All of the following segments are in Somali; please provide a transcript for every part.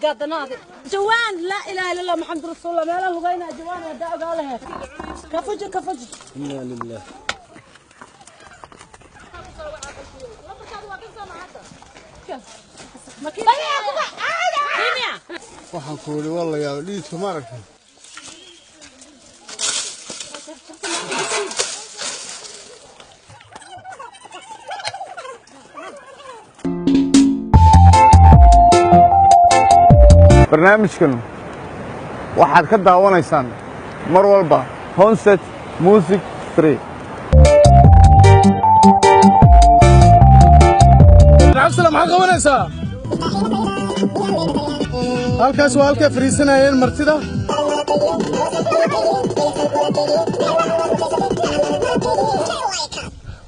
Gaadanaade jawaan. Laa ilaaha illa Allah, Maxamed rasuulullah. Meelaan lugaynaa jawaan haddaa ogaa laheed. Ka fuji, ka fuji. Inna lilah. Waxaan ku weli waa la yaaba dhididka, ma aragtay? Barnaamijkan waxaad ka daawanaysaan mar walba Honset Music 3. Cabdisalaam, maxaa qabanaysaa halkaas? Waa halkay fadhiisanayeen martida.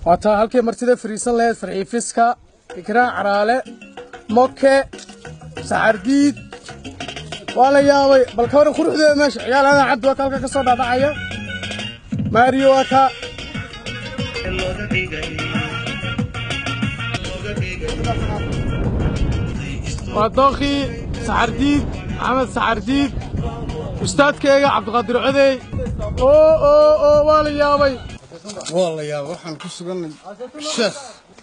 Waa taa halkay martida fadhiisan lahayd. Farxiifiska, Ikraan Caraale, Moke, Saxardiid, waa la yaabay. Bal ka waran quruxdeeda meesha? Ciyaal Aadan Cabdi waa ka halka ka soo dhaadhacaya. Maariyo waa ka. Waa dookii Saxardiid, Maxamed Saxardiid, ustaadkeyga Cabdiqaadir Codey. Oo oo oo, waa la yaabay, waa la yaaba. Waxaan ku sugannay Sheekh.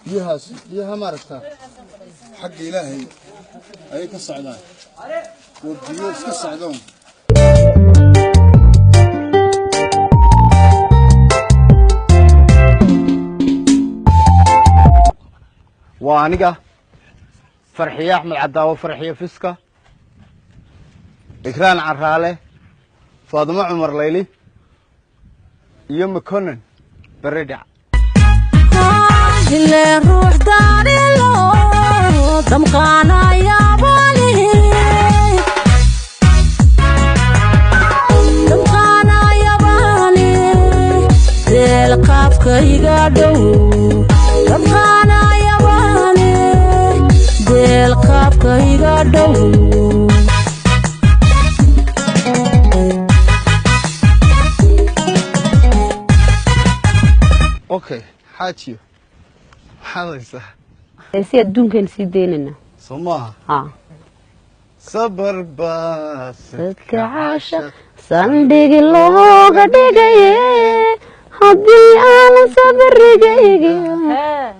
Biyahaas, biyaha maaragtaa, xagga Ilaahay ayay ka socdaan. Waa biyo iska socdoon. Waa aniga Farxiye Axmed Cadaawo, Farxiye Fiska, Ikraan Caraale, Faadimo Cumar Layli iyo Makonan Beredhac. Ile ruux daarilo damqaanayaabani, damqaanayabaani deelqaafkayga dhow, damqaanayabaani deelqaafkayga dhow. Okay, xaajiyo, maxaad haysaa? Si adduunkan sii daynayna. Soo maaha? Haa. Sabar baas. Dadka caashaq sandhigi looga dhigaye, haddii aanan sabarigayga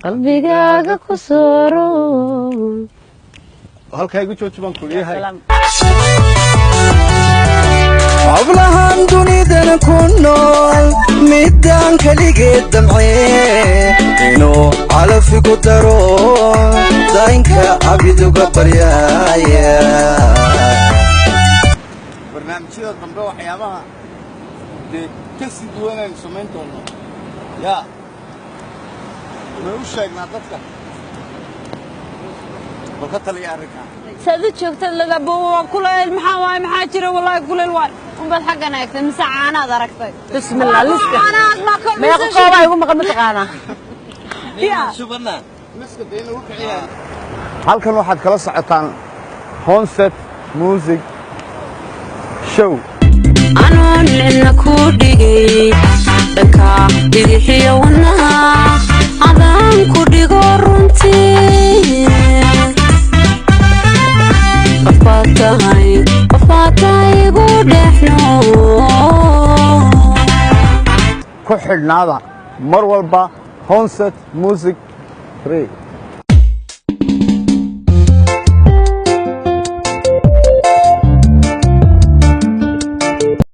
qalbigaaga ku sooro. Halkaa igu jooji baan ku leeyahay. Hablahan dunidan ku nool midaan keligeed damcee inuu calafigu daro, daynka cabiduga baryaaya. Barnaamijyada dambe waxyaabaha dee ka sii duwanaynu samayn doono yaa way u sheegnaa dadka. Bal ka taliya arrinkaa. Saad u joogtad lagabo waa kuleyl. Maxaa waay? Maxaa jira? Wallaahi kuleyl waay. Unbaad xaggan eegtay mise caanaad aragtay? Bismillah, liska. Caanaad ma ka Meeqa koobaa igu maqan, mataqaanaa? Miska dee in lagu kiciyaa. Halkan waxaad kala socotaan Honset Music Show. Anoon cidna ku dhigay dhanka bidixiyo wadnaha, adaan ku dhigo runtii. Qof baad tahay, qof baad tahay igu dhex nool. Ku xidhnaada mar walba Honset Music 3.